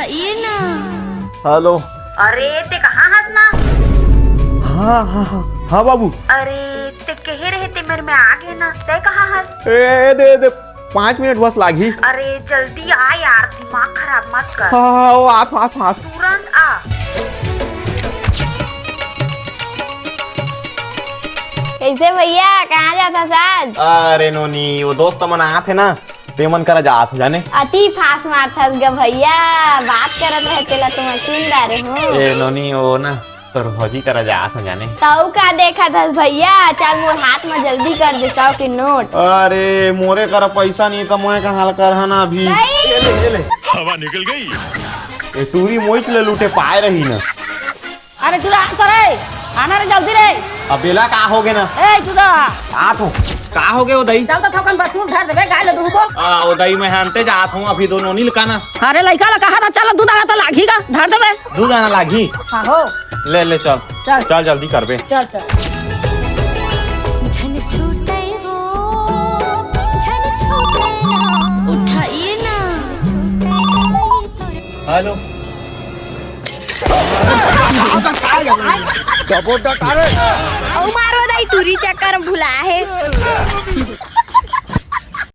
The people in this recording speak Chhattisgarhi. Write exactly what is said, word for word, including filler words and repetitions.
ये ना। हेलो। अरे, ते कहाँ हस ना? हाँ, हाँ, हाँ, हाँ, बाबू। अरे, ते कहे रहे ते मेर में आ गे ना, ते कहाँ हस? ए, दे, दे, पाँच मिनट बस लागही। अरे, जल्दी आ यार, दिमाग खराब मत कर। हाँ, हाँ, ओ, आत, आत, आत। तुरंत आ। कैसे भैया, कहाँ जात हस आज? अरे नोनी, वो दोस्त मन आत हे ना, ते मन करा जात हो जाने। अति फास मारथस ग भैया, बात करत रहे तेला तो मैं सुन डारे हूँ। ए नोनी, वो ना तोर भौजी करा जात हो जाने। तऊ का देखत हस भैया, चल मोर हाथ में जल्दी कर दे सौ के नोट। अरे मोरे करा पैसा नहीं तो मैं कहाँ कर ना अभी। नहीं। ये ले, ये ले। हवा निकल गई। ये टूरी मोहित ले लूटे पाए रही ना। अरे टूरा, आ तो रे, आना रे जल्दी रे। अब बेला का हो गे ना? ए टूरा। आत हूँ। का हो गे ओ दई? चल तो थोकन बछरू धर देबे, गाय ले दूध को। आ, ओ दई मैं हनते जात हूँ, अभी दोनों नील का ना। अरे लइका ला कहा था, चल दूध आना तो लागी का, धर देबे। दूध आना लागी? हाँ हो। ले, ले, चल। चल। चल, जल्दी करबे। चल, चल। झन छूटे वो, झन छूटे ना। उठाइए ना। हेलो। डबो डकारे। अउ मारो दाई, टूरी चक्कर में भुला हे।